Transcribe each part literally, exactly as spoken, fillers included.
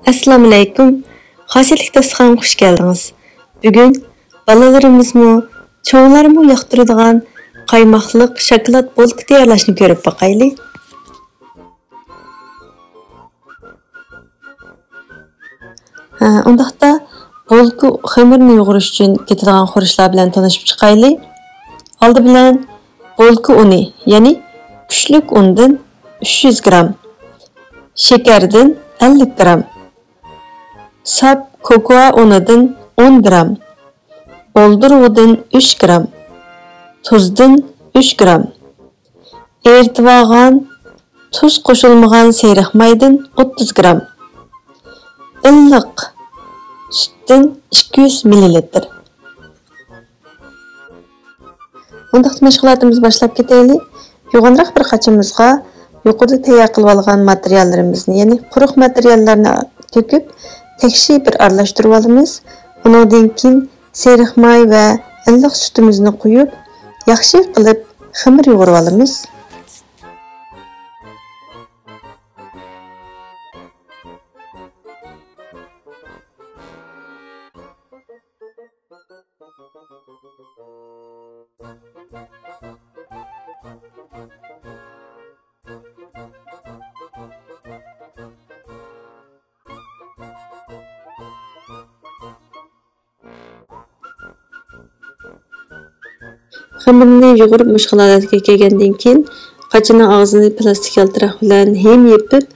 ئەسسالامۇئەلەيكۇم. خاسىيەتلىك داستىخانغا خۇش كەلدىڭىز. بۈگۈن بالىلىرىمىزمۇ، چوڭلارمۇ ياقتۇرىدىغان قايماقلىق شاكىلات بولكا تەييارلاشنى كۆرۈپ باقايلى. ھە، ئۇنداقتا بولكا خېمىرىنى يۇغۇرۇش ئۈچۈن كېتىدىغان خۇرۇچلار بىلەن تونۇشۇپ چىقايلى. ئالدى بىلەن بولكا ئۇنى، يەنى كۈچلۈك ئۇندىن ئۈچ يۈز گرام، شېكەردىن ئەللىك گرام، ساپ كوكوا ئۇنىدىن ئون گرام، بولدۇر ئۇنىدىن ئۈچ گرام، تۇزدىن ئۈچ گرام، ئېرىتىۋالغان تۇز قوشۇلمىغان سېرىق مايدىن ئوتتۇز گرام، ئىللىق سۈتتىن ئىككى يۈز مىللىلىتىر. ئۇنداقتا مەشغۇلاتىمىزنى باشلاپ كېتەيلى. يوغانراق بىر قاچىمىزغا يۇقىرىدا تەييار قىلىۋالغان ماتېرىياللىرىمىزنى، يەنى قۇرۇق ماتېرىياللارنى تۆكۈپ، تەكشى بىر ئارىلاشتۇرۇۋالىمىز. ئۇنىڭدىن كېيىن سېرىق ماي ۋە ئىللىق سۈتىمىزنى قۇيۇپ، ياخشى قىلىپ خېمىر يۇغۇرۇۋالىمىز. خېمىرنى يۇغۇرۇپ مۇشۇ خىل ھالەتكە كەلگەندىن كېيىن، قاچىنىڭ ئاغزىنى پىلاستىك يالتىراق بىلەن ھىم يېپىپ،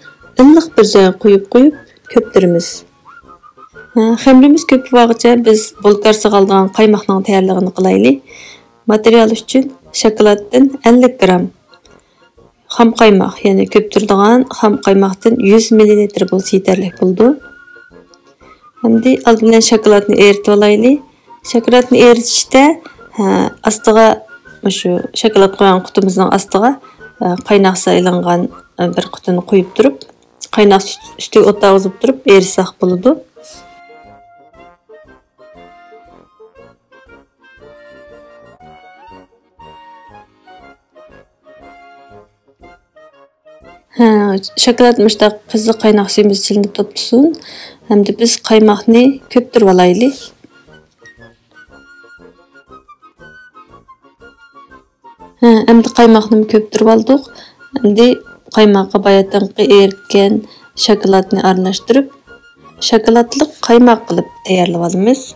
ئىللىق بىر جايغا قويۇپ، قويۇپ كۆپتۈرىمىز. ھە، خېمىرىمىز كۆپۈپ بولغۇچە بىز بولكا ئارىسىغا ئالىدىغان قايماقنىڭ تەييارلىقىنى قىلايلى. ماتېرىيال ئۈچۈن شاكىلاتتىن ئەللىك گرام، خام قايماق، يەنى كۆپتۈرىدىغان خام قايماقتىن يۈز مىللىلىتىر بولسا يېتەرلىك بولىدۇ. ئەمدى ئالدى بىلەن شاكىلاتنى ئېرىتىۋالايلى. شاكىلاتنى ئېرىتىشتە، ھە، ئاستىغا، مۇشۇ شاكىلات قويغان قۇتىمىزنىڭ ئاستىغا، ھە، قايناق سېلىنغان، ھە، بىر قۇتىنى قويۇپ تۇرۇپ، قايناق سۈت ئۈستىگە ئوت ئاغۇزۇپ تۇرۇپ ئېرىتسەك بولىدۇ. ھە، شاكىلات مۇشتاق قىزىق قايناق سۈيىمىز چىلىنىپ توپتىسۇن. ئەمدى بىز قايماقنى كۆپتۈرۈۋالايلى. ھە، ئەمدى قايماقنىمۇ كۆپتۈرۈۋالدۇق. ئەمدى قايماققا باياتىنقى ئېرىتكەن شاكىلاتنى ئارىلاشتۇرۇپ، شاكىلاتلىق قايماق قىلىپ تەييارلىۋالىمىز.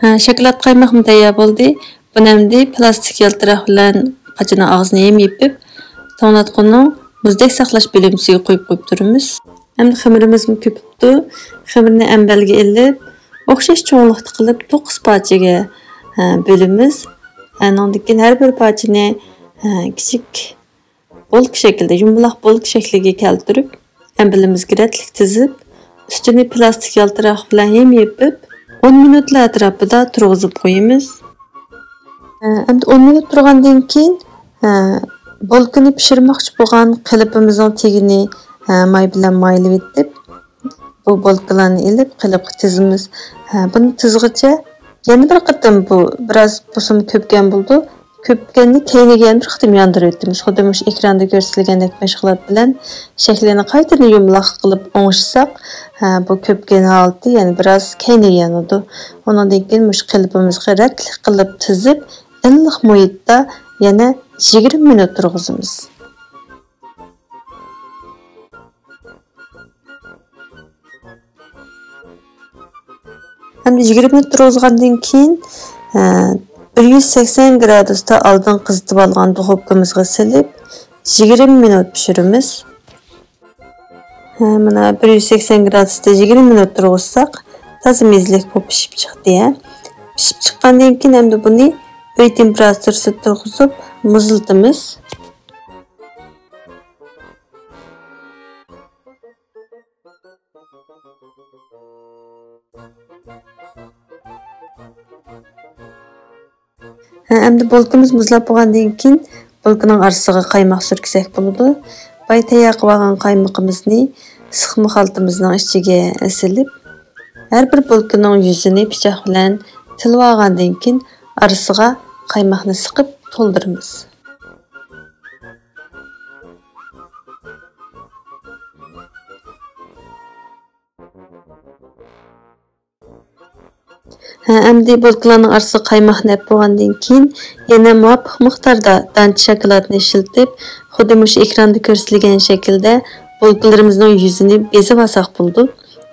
ھە، شاكىلات قايماقمۇ تەييار بولدى. بۇنى ئەمدى پىلاستىك يالتىراق بىلەن قاچىنىڭ ئاغزىنى ھىم يېپىپ، توڭلاتقۇنىڭ مۇزدەك ساقلاش بۆلمىسىگە قويۇپ، قويۇپ تۇرىمىز. ئەمدى خېمىرىمىزمۇ كۆپۈپتۇ. خېمىرنى ئەمبەرگە ئېلىپ، ئوخشاش چوڭلۇقتا قىلىپ توققۇز پارچىگە، ھە، بۆلىمىز. ئانىڭدىن كېيىن ھەر بىر پارچىنى، ھە، كىچىك بولكا شەكلىدە، يۇمىلاق بولكا شەكلىگە كەلتۈرۈپ، ئەمبىلىمىزگە رەتلىك تىزىپ، ئۈستىنى پىلاستىك يالتىراق بىلەن ھىم يېپىپ، ئون مىنۇتلا ئەتراپىدا تۇرغۇزۇپ قويىمىز. ئەمدى ئون مىنۇت تۇرغاندىن كېيىن، بولكىنى پىشۇرماقچى بولغان قېلىپىمىزنىڭ تېگىنى ماي بىلەن مايلىۋېتىپ، بۇ بولكىلارنى ئېلىپ قېلىپقا تىزىمىز. ھە، بۇنى تىزغىچە يەنە بىر قېتىم بۇ بىراز بولسىمۇ كۆپكەن بولىدۇ. كۆپكەننى كەينىگە يەنە بىر قېتىم ياندۇرۇۋېتىمىز. خۇددى مۇشۇ ئېكراندا كۆرسىتىلگەندەك مەشغۇلات بىلەن شەكلىنى قايتىدىن يۇمىلاق قىلىپ ئوڭشىساق، ھە، بۇ كۆپكەن ھالىتى يەنە بىراز كەينىگە يانىدۇ. ئۇنىڭدىن كېيىن مۇشۇ قېلىپىمىزغا رەتلىك قىلىپ تىزىپ، ئىللىق مۇھىتتا يەنە يىگىرمە مىنۇت تۇرغۇزىمىز. ئەمدى يىگىرمە مىنۇت تۇرغۇزغاندىن كېيىن، ئە، بىر يۈز سەكسەن گرادۇستا ئالدىن قىزىتىپ ئالغان دۇخوپكىمىزغا سېلىپ، يىگىرمە مىنۇت پىشۇرىمىز. ھە، مانا بىر يۈز سەكسەن گرادۇستا يىگىرمە مىنۇت تۇرغۇزساق، تازا مېزىلىك بولۇپ پىشىپ چىقتى، ھە. پىشىپ چىققاندىن كېيىن ئەمدى بۇنى ئۆي تېمپېراتۇرىسىدا تۇرغۇزۇپ مۇزلىتىمىز. ھە، ئەمدى بولكىمىز مۇزلاپ بولغاندىن كېيىن، بولكىنىڭ ئارىسىغا قايماق سۈركىسەك بولىدۇ. بايا تەييار قىلىۋالغان قايمىقىمىزنى سىقما خالتىمىزنىڭ ئىچىگە سېلىپ، ھەر بىر بولكىنىڭ يۈزىنى پىچاق بىلەن تىلىۋالغاندىن كېيىن، ئارىسىغا قايماقنى سىقىپ تولدۇرىمىز. ھە، ئەمدى بولكىلارنىڭ ئارىسىغا قايماقنى ئەپ بولغاندىن كېيىن، يەنە مۇۋاپىق مىقداردا دانچە شاكىلاتنى ئىشلىتىپ، خۇددى مۇشۇ ئېكراندا كۆرسىتىلگەن شەكىلدە بولكىلىرىمىزنىڭ يۈزىنى بېزەپ ئالساق بولىدۇ.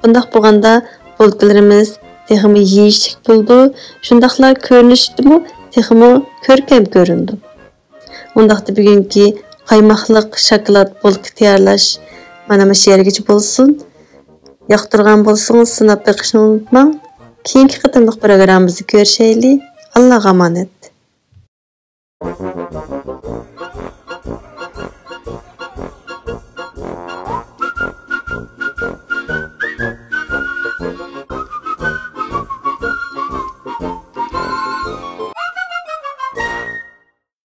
بۇنداق بولغاندا بولكىلىرىمىز تېخىمۇ يېيىشلىك بولىدۇ، شۇنداقلا كۆرۈنۈشىدىمۇ تېخىمۇ كۆركەم كۆرۈنىدۇ. ئۇنداقتا بۈگۈنكى قايماقلىق شاكىلات بولكا تەييارلاش مانا مۇشۇ يەرگىچە بولسۇن. ياقتۇرغان بولسىڭىز سىناپ بېقىشنى ئۇنتۇماڭ. كېيىنكى قېتىملىق پروگراممىمىزدا كۆرۈشەيلى. ئاللاغا ئامانەت.